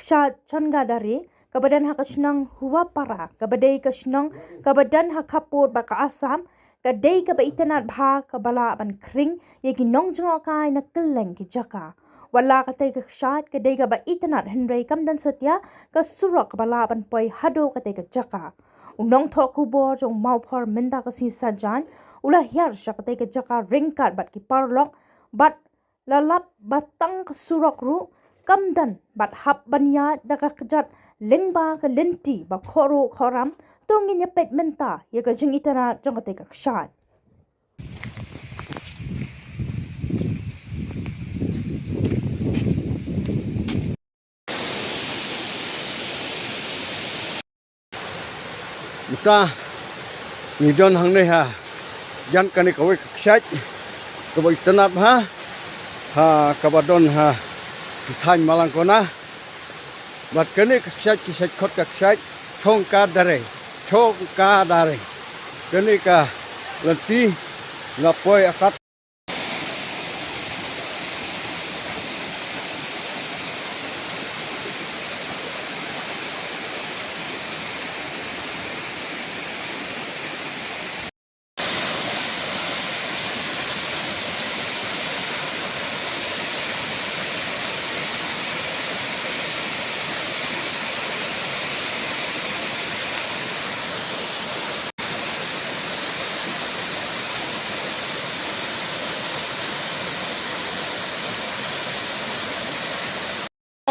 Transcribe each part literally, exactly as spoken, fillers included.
Kshaid Chongadare, kaba don ha ka shnong Huapara, kaba dei ka shnong kaba don ha khappud bad ka Assam, ka dei kaba itynnad bha kaba lah ban khring ïa ki nongjngohkai na kylleng ki jaka. Wat la katei ka kshaid ka dei kaba itynnad, hynrei kam don satia ka surok kaba lah ban poi haduh katei ka jaka. U nongthoh khubor jong Mawphor mynta ka sngi Saitjaiñ u la hiar sha katei ka jaka ryngkat bad ki paralok, bad la lap ba tang ka surok ruh kam don, bad hap ban ïaid da ka kjat lyngba ka lynti ba khohruh khohram. To ngin ïa peit mynta ïa ka jingitynnad jong katei ka kshaid. Mynta ngi don hangne ha jan kane kawei ka kshaid kaba itynnad bha, ha kaba don ha ki thaiñ Malangkona. Bad kane ka kshaid ki shait khot ka kshaid Chongadare, Chongadare. Kane ka lynti la poi atat.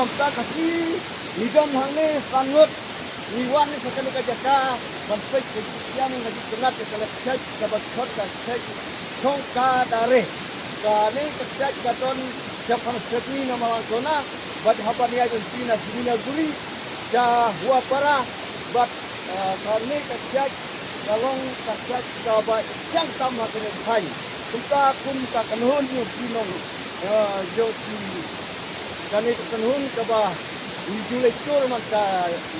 Mynta ka sngi ngi don hangne san ngut, ngi wan sha kane ka jaka ban peit ka jingïaid ka jingïaid ka kshaid kaba khot ka kshaid Chongadare. Kane ka kshaid ka don shaphang Sydney na Malangkona, bad haba ngi ïaid lynti na Siminaguri, sha Huapara, bad Ah, kane ka kshaid ka long ka kshaid kaba ïeng tam ha kane ka thaiñ. Kumta kum ka kynhun jong ki nong, ah, jong ki, kane ka kynhun kaba ngi ju leit tour man ka,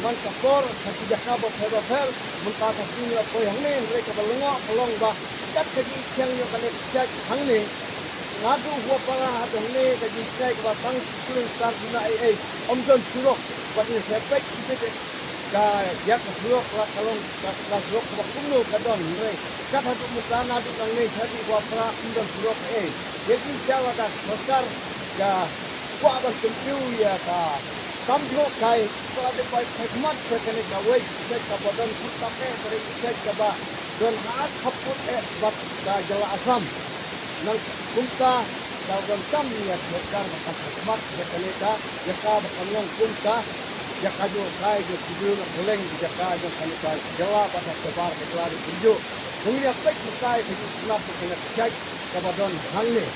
man ka por ha ki jaka bapher bapher. Mynta ka sngi la poi hangne, hynrei kaba lyngngoh ka long ba kat ka jingïeng jong kane ka kshaid hangne, naduh Huapara haduh hangne ka jingïeng kaba tang ki kilometer duna ei ei, ym don surok. Bad ngi hap peit ki jait ka ïa ka surok la ka long ka, ka surok kaba kumno ka don, hynrei kat haduh mynta naduh nangne shaduh Huapara ym don surok ei. Ïa ki sha la ka sorkar ka kwah ban kyntiew ïa ka kam jngohkai, ka la dei ban peit khmat sha kane kawei ka kshaid kaba don kham tap eh, ka dei ka kshaid kaba don ha khappud eh bad ka jylla Assam. Nang kumta ka donkam ïa ka sorkar ba kan khmat ïa kane ka jaka ba kan long kum ka jaka jngohkai jong ki briew na kylleng ki jaka jong kane ka jylla bad ha shabar ka jylla ruh kumjuh. Ngi ïa peit mynta ïa ka jingïaid ka kshaid kaba don hangne.